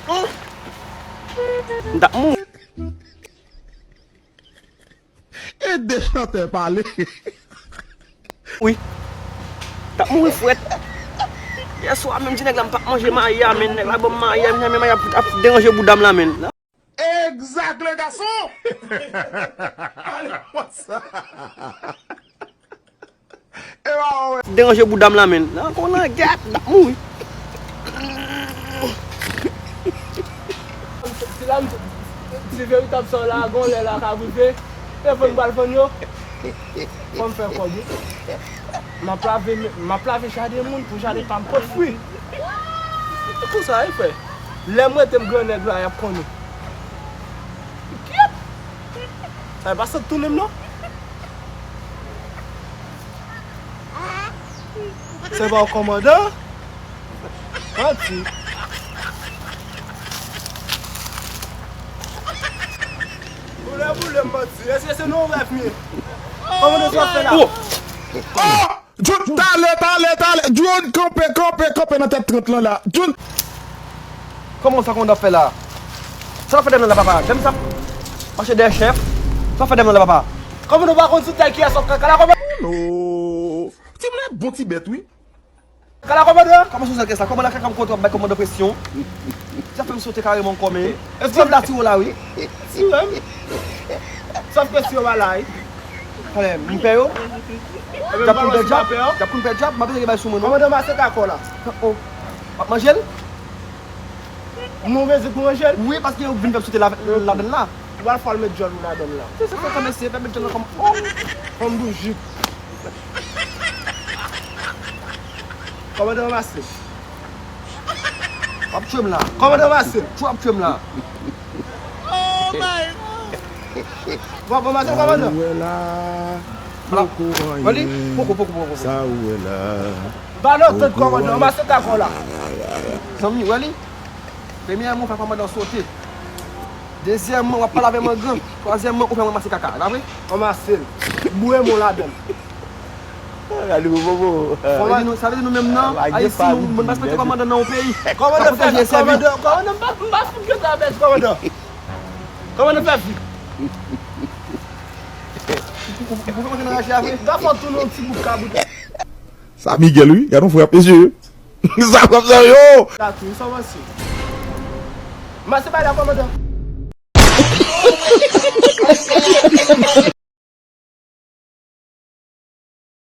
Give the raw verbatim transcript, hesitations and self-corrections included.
M t ap mouri. Ede chantè pale. Wi. T ap mouri frèt. Yè swa menm ti nèg la m p ap manje mayi a, men nèg la ban m mayi a, men mayi a ap, ap deranje bouda m la, men. Exact, le garçon! Allez, what's up? E pa wè. Deranje bouda m la, men. Nan kon nan gèt, m ap mouri. Ti la, ti veritab sa w la, gon lè la ka rive. E vann pral vann yo. Fò m fè kòb, wi. M ap lave, m ap lave jaden moun pou jaden pa m pot fwi. E konsa, e fè. Lè m rete m grannèg la, y ap konnen. Kyèt! Sa e pa sant tounen m, non? Se pa w kòmandan? Manti. Boule, boule, manti. Èske se nan rèv m ye? Kòmandan, sa w ap fè la? Oh! Oh! Jun, talè, talè, talè. Jun, kanpe, kanpe, kanpe nan tèt trant lan la. Jun. Kòman sa kòmandan ap fè la? Sa w ap fè dèyè m nan la, papa? Dèyè m sa? Mache dèyè chèf. Sa w ap fè dèyè m nan la, papa? Kòmandan pa konn sou tèt kiyès w ap kaka la, kòmandan? Oh, ti mwen bon ti bèt, wi. Kaka la, kòmandan? Kòman sou sèl kès la? Kòmandan kaka m kontre w ap bay kòmandan presyon. Sa fè m sote kareman kò, men. Èske m la tire w la, wi. Tire m? Sòf ke si yo pa la, wi. Talè, m pè yo? Djab pou m pè djab? Djab pou m pè djab? M ap eseye bay sou mwen, non. Kòmandan, mase kakò la. Oh. W ap manje l? Nou bezwen pou manje l? Wi, paske yo vin fè m sote la, ladann la. Ou pral fè l met djòl ou ladann la. Se sa fè kòmanse, fè met djòl nan kòm. Oh! Fòm bouji. Kòmandan, ranmase. W ap tchwe m la. Kòmandan, ranmase. Tchwe w ap tchwe m la. Oh my God! W ap ranmase, kòmandan? Sa ou wè la, poko anyen. Poko, poko, poko, poko. Sa ou wè la, ba nou tout, kòmandan, ranmase kakò la. Zanmi, w wè li? Premyèman, w fè kòmandan sote. Dezyèmman, w ap pale avè m an gran. Twazyèmman, ou fè m ranmase kaka. E pa vre? Ranmase l. Boure men w ladann. Gade bobobo. Sa vle di nou, sa vle di nou menm nan Ayiti, nou, nou pa respekte kòmandan nan yon peyi. Kòmandan fè vit, kòmandan, kòmandan, m pa, m pa fout gen sa pèdi, kòmandan. Kòmandan fè vit. Ou, ou, ou, ou pa konn raje a vre? Gade fò tounen yon ti bout kabrit. Sa Miguel, wi. Gade yon frè ap eseye. Sa konsa yo. Sa tou, sa w panse? Mase bay la, kòmandan.